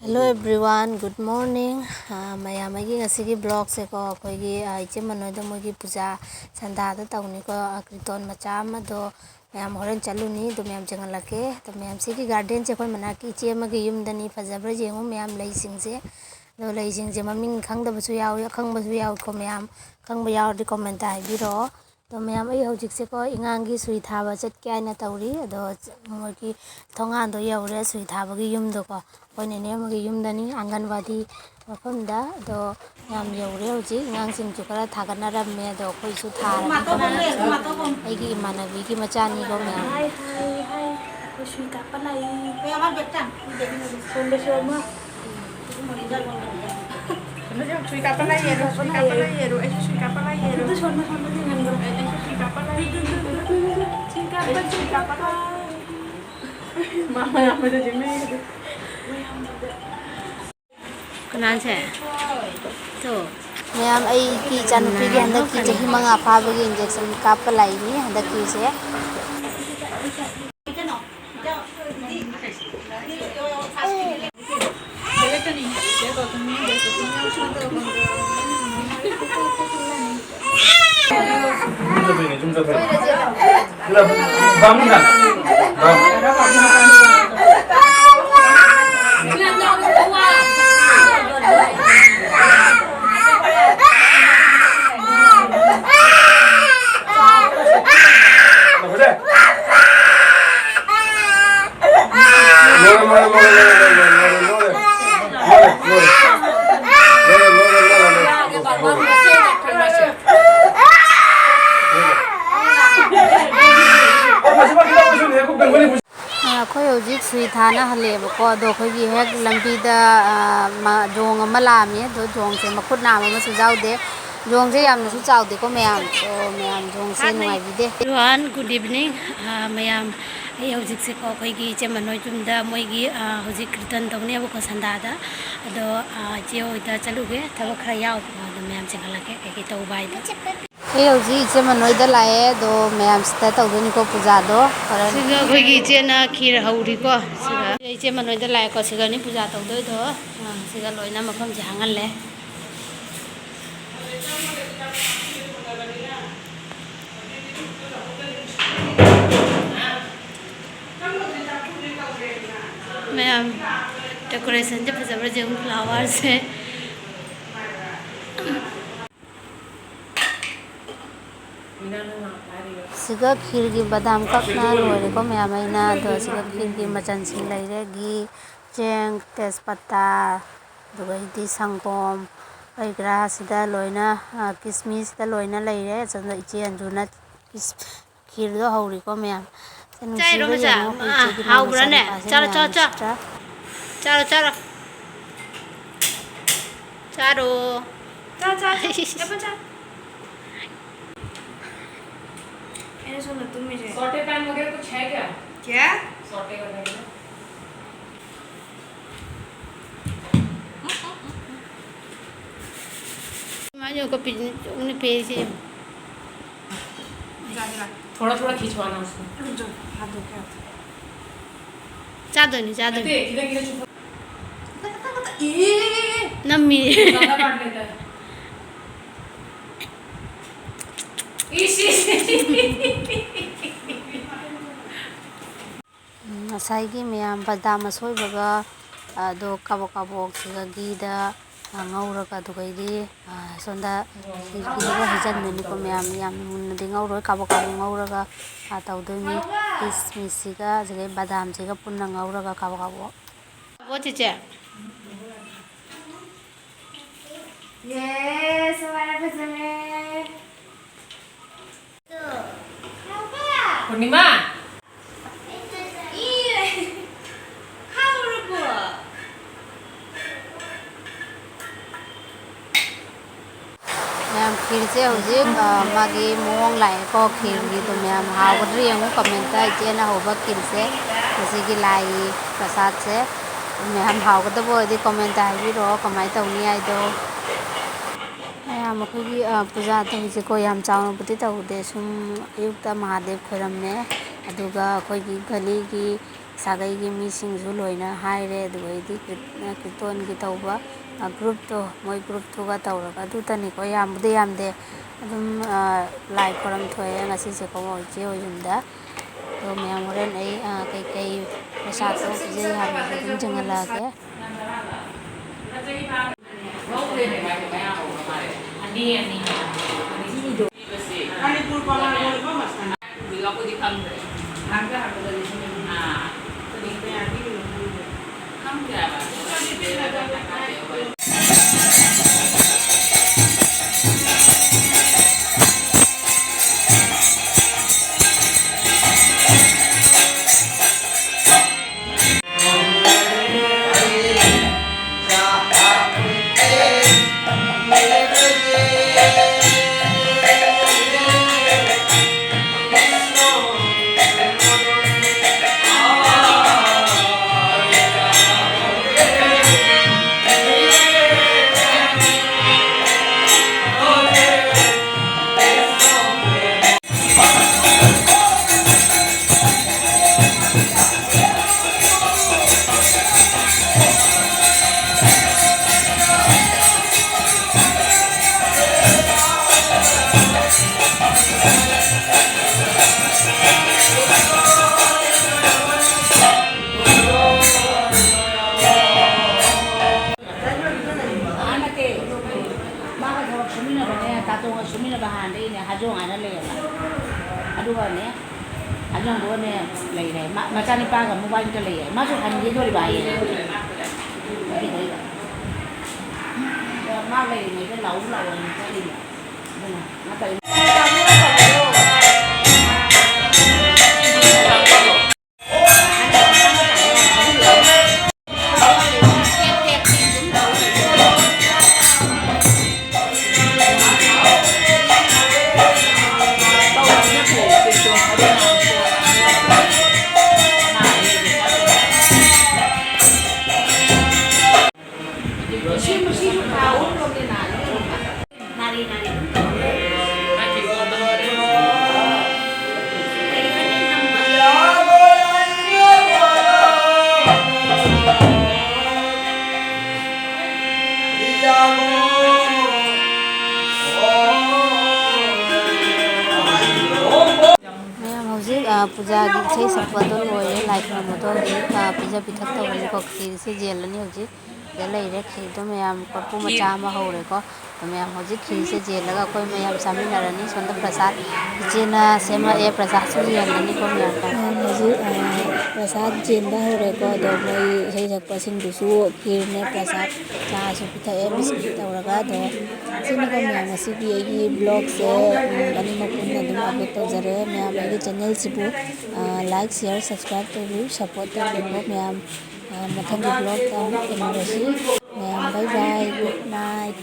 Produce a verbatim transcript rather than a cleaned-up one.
Hello everyone, good morning. ꯑꯥ, ꯃꯌꯥꯝ, ꯑꯩꯒꯤ ꯉꯁꯤꯒꯤ vlogꯁꯦꯀꯣ, ꯑꯩꯈꯣꯏꯒꯤ, ꯑꯥ, ꯏꯆꯦ ꯃꯅꯣꯏꯗ ꯃꯣꯏꯒꯤ ꯄꯨꯖꯥ ꯁꯟꯗꯥꯗ ꯇꯧꯅꯤꯀꯣ, ꯑꯥ, ꯀꯤꯔꯇꯣꯟ ꯃꯆꯥ ꯑꯃꯗꯣ ꯃꯌꯥꯝ ꯍꯣꯔꯦꯟ ꯆꯠꯂꯨꯅꯤ, ꯑꯗꯨ ꯃꯌꯥꯝ ꯆꯪꯍꯜꯂꯛꯀꯦ꯫ ꯑꯗꯣ ꯃꯌꯥꯝ, ꯁꯤꯒꯤ gardenꯁꯦ ꯑꯩꯈꯣꯏ ꯃꯅꯥꯛꯀꯤ ꯏꯆꯦ ꯑꯃꯒꯤ ꯌꯨꯝꯗꯅꯤ, ꯐꯖꯕ꯭ꯔꯥ ꯌꯦꯡꯉꯨ ꯃꯌꯥꯝ ꯂꯩꯁꯤꯡꯁꯦ꯫ ꯑꯗꯣ ꯂꯩꯁꯤꯡꯁꯦ ꯃꯃꯤꯡ ꯈꯪꯗꯕꯁꯨ ꯌꯥꯎꯏ, ꯑꯈꯪꯕꯁꯨ ꯌꯥꯎꯏꯀꯣ ꯃꯌꯥꯝ꯫ ꯈꯪꯕ ꯌꯥꯎꯔꯗꯤ commentꯇ ꯍꯥꯏꯕꯤꯔꯛꯑꯣ꯫ ꯑꯗꯣ ꯃꯌꯥꯝ, ꯑꯩ ꯍꯧꯖꯤꯛꯁꯦꯀꯣ ꯏꯉꯥꯡꯒꯤ ꯁꯨꯏ ꯊꯥꯕ ꯆꯠꯀꯦ ꯍꯥꯏꯅ ꯇꯧꯔꯤ꯫ ꯑꯗꯣ ꯆ-, ꯃꯣꯏꯒꯤ ꯊꯣꯡꯒꯥꯟꯗꯣ ꯌꯧꯔꯦ, ꯁꯨꯏ ꯊꯥꯕꯒꯤ ꯌꯨꯝꯗꯣꯀꯣ꯫ ꯑꯩꯈꯣꯏ ꯅꯦꯅꯦ ꯑꯃꯒꯤ ꯌꯨꯝꯗꯅꯤ, ꯑꯪꯒꯟꯋꯥꯗꯤ ꯃꯐꯝꯗ꯫ ꯑꯗꯣ ꯌꯥꯝ ꯌꯧꯔꯦ ꯍꯧꯖꯤꯛ꯫ ꯑꯉꯥꯡꯁꯤꯡꯁꯨ ꯈꯔ ꯊꯥꯒꯠꯅꯔꯝꯃꯦ, ꯑꯗꯣ ꯑꯩꯈꯣꯏꯁꯨ ꯊꯥꯔꯅꯤ꯫ ꯑꯩꯒꯤ ꯏꯃꯥꯟꯅꯕꯤꯒꯤ ꯃꯆꯥꯅꯤꯀꯣ ꯃꯌꯥꯝ꯫ ꯍꯥꯏ, ꯍꯥꯏ, ꯍꯥꯏ꯫ ꯑꯩꯈꯣꯏ ꯁꯨꯏ ꯀꯥꯞꯄ ꯂꯥꯛꯏ꯫ ꯁꯣꯝꯗꯁꯨ ꯑꯃ꯫ ꯁꯨꯏ ꯀꯥꯞꯄ ꯂꯥꯛꯏ, ꯁꯨꯏ ꯀꯥꯞꯄ ꯂꯥꯛꯏ, ꯑꯩꯁꯨ ꯁꯨꯏ ꯀꯥꯞꯄ ꯂꯥꯛꯏ꯫ ꯑꯗꯨ ꯁꯣꯝꯗ, ꯁꯣꯝꯗ ꯌꯦꯡꯍꯟꯈ꯭ꯔꯣ꯫ ꯑꯩꯁꯨ ꯁꯨꯏ ꯀꯥꯞꯄ ꯂꯥꯛꯏ꯫ ꯁꯨꯏ ꯀꯥꯞꯄ, ꯁꯨꯏ ꯀꯥꯞꯄ꯫ ꯃꯥ ꯃꯌꯥꯝ ꯑꯃꯗ ꯌꯦꯡꯅꯩ꯫ ꯀꯅꯥꯁꯦ? ꯇꯣ꯫ ꯃꯌꯥꯝ, ꯑꯩꯒꯤ ꯏꯆꯥꯅꯨꯄꯤꯒꯤ ꯍꯟꯗꯛꯀꯤ ꯆꯍꯤ ꯃꯉꯥ ꯐꯥꯕꯒꯤ injection ꯀꯥꯞꯄ ꯂꯥꯛꯏꯅꯤ ꯍꯟꯗꯛꯀꯤꯁꯦ꯫ ꯑꯩꯈꯣꯏ ꯍꯧꯖꯤꯛ ꯁꯨꯏ ꯊꯥꯅ ꯍꯜꯂꯛꯑꯦꯕꯀꯣ, ꯑꯗꯣ ꯑꯩꯈꯣꯏꯒꯤ ꯍꯦꯛ ꯂꯝꯕꯤꯗ, ꯑ, ꯃ-, ꯌꯣꯡ ꯑꯃ ꯂꯥꯛꯑꯝꯃꯤ꯫ ꯑꯗꯣ ꯌꯣꯡꯁꯦ ꯃꯈꯨꯠ ꯅꯥꯝꯃ ꯑꯃꯁꯨ ꯌꯥꯎꯗꯦ꯫ ꯌꯣꯡꯁꯦ ꯌꯥꯝꯅꯁꯨ ꯆꯥꯎꯗꯦꯀꯣ ꯃꯌꯥꯝ꯫ ꯑꯣ, ꯃꯌꯥꯝ, ꯌꯣꯡꯁꯦ ꯅꯨꯡꯉꯥꯏꯕꯤꯗꯦ꯫ Everyone, good evening. ꯑ, ꯃꯌꯥꯝ, ꯑꯩ ꯍꯧꯖꯤꯛꯁꯦꯀꯣ ꯑꯩꯈꯣꯏꯒꯤ ꯏꯆꯦ ꯃꯅꯣꯏ ꯌꯨꯝꯗ ꯃꯣꯏꯒꯤ, ꯑ, ꯍꯧꯖꯤꯛ ꯀꯤꯔꯇꯟ ꯇꯧꯅꯦꯕꯀꯣ ꯁꯟꯗꯥꯗ꯫ ꯑꯗꯣ, ꯑ, ꯏꯆꯦ ꯍꯣꯏꯗ ꯆꯠꯂꯨꯒꯦ, ꯊꯕꯛ ꯈꯔ ꯌꯥꯎꯕꯀꯣ꯫ ꯑꯗꯣ ꯃꯌꯥꯝ ꯆꯪꯍꯜꯂꯛꯀꯦ, ꯀꯩꯀꯩ ꯇꯧꯕ ꯍꯥꯏꯗꯣ꯫ ꯑꯩ ꯍꯧꯖꯤꯛ ꯏꯆꯦ ꯃꯅꯣꯏꯗ ꯂꯥꯛꯑꯦ, ꯑꯗꯣ ꯃꯌꯥꯝ ꯁꯤꯗ ꯇꯧꯗꯣꯏꯅꯤꯀꯣ ꯄꯨꯖꯥꯗꯣ꯫ ꯁꯤꯒ ꯑꯩꯈꯣꯏꯒꯤ ꯏꯆꯦꯅ ꯈꯤꯔ ꯍꯧꯔꯤꯀꯣ꯫ ꯁꯤꯒ ꯏꯆꯦ ꯃꯅꯣꯏꯗ ꯂꯥꯛꯑꯦꯀꯣ, ꯁꯤꯒꯅꯤ ꯄꯨꯖꯥ ꯇꯧꯗꯣꯏꯗꯣ꯫ ꯑꯥ, ꯁꯤꯒ ꯂꯣꯏꯅ ꯃꯐꯝꯁꯦ ꯍꯥꯡꯍꯜꯂꯦ꯫ ꯃꯌꯥꯝ, decorationꯁꯦ ꯐꯖꯕ꯭ꯔꯥ ꯌꯦꯡꯉꯨ, flowerꯁꯦ꯫ ꯁꯤꯒ ꯈꯤꯔꯒꯤ ꯕꯗꯥꯝ ꯀꯛꯅ ꯂꯣꯏꯔꯦꯀꯣ ꯃꯌꯥꯝ꯫ ꯑꯩꯅ ꯑꯗꯣ ꯁꯤꯒ ꯈꯤꯔꯒꯤ ꯃꯆꯜꯁꯤꯡ ꯂꯩꯔꯦ: ꯘꯤ, ꯆꯦꯡ, ꯇꯦꯖꯄꯇꯥ, ꯑꯗꯨꯒꯩꯗꯤ ꯁꯪꯒꯣꯝ, ꯀꯔꯤ ꯀꯔꯥ ꯁꯤꯗ ꯂꯣꯏꯅ, ꯑ, ꯀꯤꯁꯃꯤꯁꯇ ꯂꯣꯏꯅ ꯂꯩꯔꯦ꯫ ꯁꯣꯝꯗ ꯏꯆꯦ ꯑꯟꯖꯨꯅ ꯀꯤꯁ-, ꯈꯤꯔꯗꯣ ꯍꯧꯔꯤꯀꯣ ꯃꯌꯥꯝ꯫ ꯁꯦ, ꯆꯥꯏꯔꯣ ꯅꯨꯡꯁꯤꯕ꯭ꯔꯥ ꯃꯆꯥ? ꯌꯦꯡꯉꯣ, ꯑꯩꯈꯣꯏ ꯑꯥ, ꯏꯆꯦꯒꯤ ꯃꯥ ꯍꯥꯎꯕ꯭ꯔꯥꯅꯦ? ꯃꯆꯥꯅꯨꯄꯥꯁꯦ ꯆꯥꯔꯣ, ꯆꯥꯔꯣ, ꯃꯌꯥꯝꯁꯦ ꯆꯥꯔꯣ꯫ ꯁꯤꯗ꯫ ꯆꯥꯔꯣ, ꯆꯥꯔꯣ꯫ ꯑꯦꯄꯜ ꯆꯥ꯫ ꯑꯩꯅ ꯁꯣꯝꯗ ꯇꯨꯝꯃꯤꯁꯦ꯫ सौटे पैन वगैरह कुछ है क्या? क्या? सौटे वगैरह। ꯃꯥꯁꯨ ꯀꯣꯄꯤ ꯎꯅ ꯄꯦꯔꯤꯁꯦ ꯌꯦꯡꯉꯨ꯫ ꯆꯥꯁꯤꯔꯥ? थोड़ा थोड़ा खिंचवाना उसको। रुक जाओ, हाथ धो के आते हैं। ꯆꯥꯗꯣꯏꯅꯤ, ꯆꯥꯗꯣꯏꯅꯤ꯫ नमस्ते, किधर किधर छुपा? ꯅꯝꯃꯤ꯫ ꯉꯁꯥꯏꯒꯤ ꯃꯌꯥꯝ ꯕꯗꯥꯝ ꯑꯁꯣꯏꯕꯒ ꯑꯗꯣ ꯀꯥꯕꯣꯛ ꯀꯥꯕꯣꯛ ꯁꯤꯒ ꯘꯤꯗ ꯉꯧꯔꯒ, ꯑꯗꯨꯒꯩꯗꯤ ꯁꯣꯝꯗ ꯘꯤꯗꯨꯒ ꯍꯩꯖꯤꯟꯗꯣꯏꯅꯤꯀꯣ ꯃꯌꯥꯝ꯫ ꯌꯥꯝ ꯃꯨꯟꯅꯗꯤ ꯉꯧꯔꯣꯏ, ꯀꯥꯕꯣꯛ ꯀꯥꯕꯣꯛ ꯉꯧꯔꯒ ꯇꯧꯗꯣꯏꯅꯤ꯫ ꯀꯤꯁꯃꯤꯁꯁꯤꯒ ꯑꯗꯨꯗꯒꯤ ꯕꯗꯥꯝꯁꯤꯒ ꯄꯨꯟꯅ ꯉꯧꯔꯒ ꯀꯥꯕꯣꯛ ꯀꯥꯕꯣꯛ꯫ ꯆꯤꯆꯦ꯫ ꯌꯦꯁ, ꯁꯨꯃꯥꯏꯅ ꯐꯖꯔꯦ꯫ ꯄꯨꯔꯅꯤꯃꯥ꯫ ꯃꯌꯥꯝ, ꯈꯤꯔꯁꯦ ꯍꯧꯖꯤꯛ, ꯑ, ꯃꯥꯒꯤ ꯃꯑꯣꯡ ꯂꯥꯛꯑꯦꯀꯣ꯫ ꯈꯤꯔꯒꯤꯗꯣ ꯃꯌꯥꯝ ꯍꯥꯎꯒꯗ꯭ꯔꯥ ꯌꯦꯡꯉꯨ comment꯫ ꯏꯆꯦꯅ ꯍꯧꯕ ꯈꯤꯔꯁꯦ, ꯉꯁꯤꯒꯤ ꯂꯥꯏꯒꯤ ꯄ꯭ꯔꯁꯥꯗꯁꯦ꯫ ꯃꯌꯥꯝ ꯍꯥꯎꯒꯗꯕ ꯑꯣꯏꯔꯗꯤ comment ꯍꯥꯏꯕꯤꯔꯛꯑꯣ ꯀꯃꯥꯏꯅ ꯇꯧꯅꯤ ꯍꯥꯏꯗꯣ꯫ ꯃꯈꯣꯏꯒꯤ, ꯑ, ꯄꯨꯖꯥ ꯇꯧꯕꯁꯦꯀꯣ, ꯌꯥꯝ ꯆꯥꯎꯅꯕꯨꯗꯤ ꯇꯧꯗꯦ꯫ ꯁꯨꯝ ꯑꯌꯨꯛꯇ ꯃꯍꯥꯗꯦꯕ ꯈꯣꯏꯔꯝꯃꯦ, ꯑꯗꯨꯒ ꯑꯩꯈꯣꯏꯒꯤ ꯒꯂꯤꯒꯤ ꯁꯥꯒꯩꯒꯤ ꯃꯤꯁꯤꯡꯁꯨ ꯂꯣꯏꯅ ꯍꯥꯏꯔꯦ, ꯑꯗꯨꯒ ꯑꯩꯗꯤ ꯀ꯭ꯔꯤ-, ꯑ, ꯀꯤꯔꯇꯣꯟꯒꯤ ꯇꯧꯕ, ꯑ, ꯒ꯭ꯔꯨꯞꯇꯣ, ꯃꯣꯏ ꯒ꯭ꯔꯨꯞꯇꯨꯒ ꯇꯧꯔꯒ, ꯑꯗꯨꯇꯅꯤꯀꯣ, ꯌꯥꯝꯕꯨꯗꯤ ꯌꯥꯝꯗꯦ꯫ ꯑꯗꯨꯝ, ꯑ, ꯂꯥꯏ ꯈꯣꯏꯔꯝ ꯊꯣꯛꯑꯦ ꯉꯁꯤꯁꯦꯀꯣ, ꯏꯆꯦ ꯍꯣꯏ ꯌꯨꯝꯗ꯫ ꯑꯗꯣ ꯃꯌꯥꯝ ꯍꯣꯔꯦꯟ ꯑꯩ, ꯑ, ꯀꯩꯀꯩ ꯄ꯭ꯔꯁꯥꯗꯇꯣ ꯄꯤꯖꯩ ꯍꯥꯏꯕꯗꯨꯁꯨ ꯑꯗꯨꯝ ꯆꯦꯟꯍꯜꯂꯛꯑꯒꯦ꯫ ꯑꯥ, ꯅꯠꯇꯦ꯫ ꯃꯥꯒ ꯊꯕꯛ ꯁꯨꯃꯤꯟꯅꯕꯅꯦ, ꯇꯥꯇꯣꯒ ꯁꯨꯃꯤꯟꯅꯕ ꯍꯥꯟꯅꯗꯒꯤꯅꯦ, ꯍꯥꯖꯣꯡ ꯍꯥꯏꯅ ꯂꯩꯌꯦꯕ꯫ ꯑꯗꯨꯒꯅꯦ, ꯍꯥꯖꯣꯡꯗꯨꯒꯅꯦ ꯂꯩꯔꯦ꯫ ꯃꯥ, ꯃꯆꯥꯅꯤꯄꯥꯒ ꯃꯣꯕꯥꯏꯜꯗ ꯂꯩꯌꯦ꯫ ꯃꯥꯁꯨ ꯍꯟꯈꯤꯗꯣꯔꯤꯕ ꯍꯥꯏꯌꯦ꯫ ꯑꯗꯨꯗꯩꯗ꯫ ꯃꯥ ꯂꯩꯔꯤꯉꯩꯗ ꯂꯥꯛꯎ ꯂꯥꯛꯑꯣꯅ ꯆꯠꯂꯤꯅꯦ꯫ ꯑꯗꯨꯅ ꯃꯥ ꯇꯧꯔꯤ꯫ ꯄꯨꯖꯥꯒꯤ ꯏꯁꯩ ꯁꯛꯄꯗꯣ ꯂꯣꯏꯔꯦ, ꯂꯥꯏ ꯈꯨꯔꯨꯝꯕꯗꯣ ꯍꯧꯖꯤꯛ, ꯑ, ꯄꯤꯖ ꯄꯤꯊꯛ ꯇꯧꯔꯅꯤꯀꯣ꯫ ꯈꯦꯆ꯭ꯔꯤꯁꯦ ꯌꯦꯜꯂꯅꯤ ꯍꯧꯖꯤꯛ꯫ ꯁꯤꯗ ꯂꯩꯔꯦ ꯈꯦꯆ꯭ꯔꯤꯗꯣ ꯃꯌꯥꯝ, ꯀꯣꯔꯐꯨ ꯃꯆꯥ ꯑꯃ ꯍꯧꯔꯦꯀꯣ꯫ ꯑꯗꯣ ꯃꯌꯥꯝ ꯍꯧꯖꯤꯛ ꯈꯦꯆ꯭ꯔꯤꯁꯦ ꯌꯦꯜꯂꯒ ꯑꯩꯈꯣꯏ ꯃꯌꯥꯝ ꯆꯥꯃꯤꯟꯅꯔꯅꯤ꯫ ꯁꯣꯝꯗ ꯄ꯭ꯔꯁꯥꯗ ꯏꯆꯦꯅ ꯁꯦꯝꯃꯛꯑꯦ, ꯄ꯭ꯔꯁꯥꯗꯁꯨ ꯌꯦꯜꯂꯅꯤꯀꯣ ꯃꯌꯥꯝ꯫ ꯃꯌꯥꯝ ꯍꯧꯖꯤꯛ, ꯑ, ꯄ꯭ꯔꯁꯥꯗ ꯌꯦꯟꯕ ꯍꯧꯔꯦꯀꯣ꯫ ꯑꯗꯣ ꯃꯣꯏ ꯏꯁꯩ ꯁꯛꯄꯁꯤꯡꯗꯨꯁꯨ ꯈꯤꯔꯅꯦ, ꯄ꯭ꯔꯁꯥꯗ ꯆꯥꯁꯨ ꯄꯤꯊꯛꯑꯦ, ꯕꯤꯁꯀꯤꯠ ꯇꯧꯔꯒ꯫ ꯑꯗꯣ ꯁꯤꯅꯤꯀꯣ ꯃꯌꯥꯝ, ꯉꯁꯤꯒꯤ ꯑꯩꯒꯤ ꯕ꯭ꯂꯣꯛꯁꯦ, ꯎꯝ, ꯑꯅꯤꯃꯛ ꯄꯨꯟꯅ ꯑꯗꯨꯝ ꯑꯞꯂꯣꯗ ꯇꯧꯖꯔꯦ꯫ ꯃꯌꯥꯝ ꯑꯩꯒꯤ ꯆꯦꯅꯦꯜꯁꯤꯕꯨ, ꯑ, ꯂꯥꯏꯛ, ꯁꯤꯌꯔ, ꯁꯕꯁꯀ꯭ꯔꯥꯏꯕ ꯇꯧꯕꯤꯌꯨ, ꯁꯞꯄꯣꯔꯠ ꯇꯧꯕꯤꯌꯨꯀꯣ ꯃꯌꯥꯝ꯫ ꯑ, ꯃꯊꯪꯒꯤ ꯕ꯭ꯂꯣꯛꯇ ꯑꯃꯨꯛ ꯊꯦꯡꯅꯔꯁꯤ꯫ ꯃꯌꯥꯝ ꯕꯥꯏ ꯕꯥꯏ, ꯒꯨꯗ ꯅꯥꯏꯠ꯫